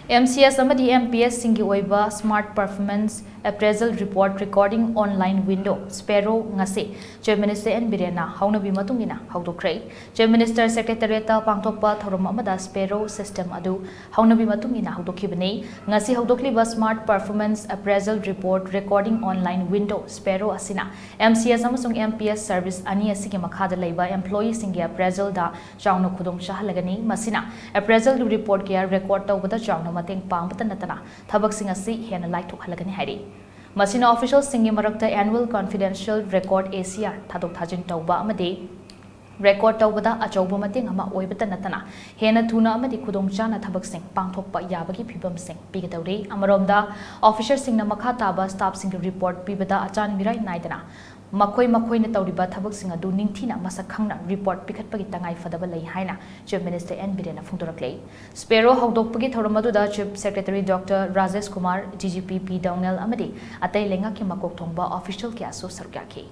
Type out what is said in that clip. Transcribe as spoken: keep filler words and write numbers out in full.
MCS ꯑꯃꯗꯤ MPS ꯁꯤꯡꯒꯤ ꯑꯣꯏꯕ Smart Performance Appraisal Report Recording Online Window, SPARO, ꯉꯁꯤ Chief Minister N ꯕꯤꯔꯦꯟꯅ ꯍꯧꯅꯕꯤ ꯃꯇꯨꯡ ꯏꯟꯅ ꯍꯧꯗꯣꯛꯈ꯭ꯔꯦ꯫ Chief Minister Secretariat ꯇ ꯄꯥꯡꯊꯣꯛꯄ ꯊꯧꯔꯝ ꯑꯃꯗ SPARO system ꯑꯗꯨ ꯍꯧꯅꯕꯤ ꯃꯇꯨꯡ ꯏꯟꯅ ꯍꯧꯗꯣꯛꯈꯤꯕꯅꯤ꯫ ꯉꯁꯤ ꯍꯧꯗꯣꯛꯂꯤꯕ Smart Performance Appraisal Report Recording Online Window, SPARO, ꯑꯁꯤꯅ MCS ꯑꯃꯁꯨꯡ MPS service ꯑꯅꯤ ꯑꯁꯤꯒꯤ ꯃꯈꯥꯗ ꯂꯩꯕ employee ꯁꯤꯡꯒꯤ appraisal ꯗ ꯆꯥꯎꯅ ꯈꯨꯗꯣꯡ ꯆꯥꯍꯜꯂꯒꯅꯤ꯫ ꯃꯁꯤꯅ appraisal report ꯀꯌꯥ record ꯇꯧꯕꯗ ꯆꯥꯎꯅ ꯃꯇꯦꯡ ꯄꯥꯡꯕꯇ ꯅꯠꯇꯅ ꯊꯕꯛꯁꯤꯡ ꯑꯁꯤ ꯍꯦꯟꯅ ꯂꯥꯏꯊꯣꯛꯍꯜꯂꯒꯅꯤ ꯍꯥꯏꯔꯤ꯫ ꯃꯁꯤꯅ official ꯁꯤꯡꯒꯤ ꯃꯔꯛꯇ Annual Confidential Record, ACR, ꯊꯥꯗꯣꯛ ꯊꯥꯖꯤꯟ ꯇꯧꯕ ꯑꯃꯗꯤ record ꯇꯧꯕꯗ ꯑꯆꯧꯕ ꯃꯇꯦꯡ ꯑꯃ ꯑꯣꯏꯕꯇ ꯅꯠꯇꯅ ꯍꯦꯟꯅ ꯊꯨꯅ ꯑꯃꯗꯤ ꯈꯨꯗꯣꯡ ꯆꯥꯅ ꯊꯕꯛꯁꯤꯡ ꯄꯥꯡꯊꯣꯛꯄ ꯌꯥꯕꯒꯤ ꯐꯤꯚꯝꯁꯤꯡ ꯄꯤꯒꯗꯧꯔꯤ꯫ ꯑꯃꯔꯣꯝꯗ, officer ꯁꯤꯡꯅ ꯃꯈꯥ ꯇꯥꯕ staff ꯁꯤꯡꯒꯤ report ꯄꯤꯕꯗ ꯑꯆꯥꯟ ꯃꯤꯔꯥꯏ ꯅꯥꯏꯗꯅ ꯃꯈꯣꯏ ꯃꯈꯣꯏꯅ ꯇꯧꯔꯤꯕ ꯊꯕꯛꯁꯤꯡ ꯑꯗꯨ ꯅꯤꯡꯊꯤꯅ ꯃꯁꯛ ꯈꯪꯅ report ꯄꯤꯈꯠꯄꯒꯤ ꯇꯉꯥꯏ ꯐꯗꯕ ꯂꯩ ꯍꯥꯏꯅ Chief Minister N ꯕꯤꯔꯦꯟꯅ ꯐꯣꯡꯗꯣꯔꯛꯂꯦ꯫ SPARO ꯍꯧꯗꯣꯛꯄꯒꯤ ꯊꯧꯔꯝ ꯑꯗꯨꯗ Chief Secretary Doctor Rajesh Kumar, DGP P ꯗꯣꯡꯅꯦꯜ ꯑꯃꯗꯤ ꯑꯇꯩ ꯂꯩꯉꯥꯛꯀꯤ ꯃꯀꯣꯛ ꯊꯣꯡꯕ official ꯀꯌꯥꯁꯨ ꯁꯔꯨꯛ ꯌꯥꯈꯤ꯫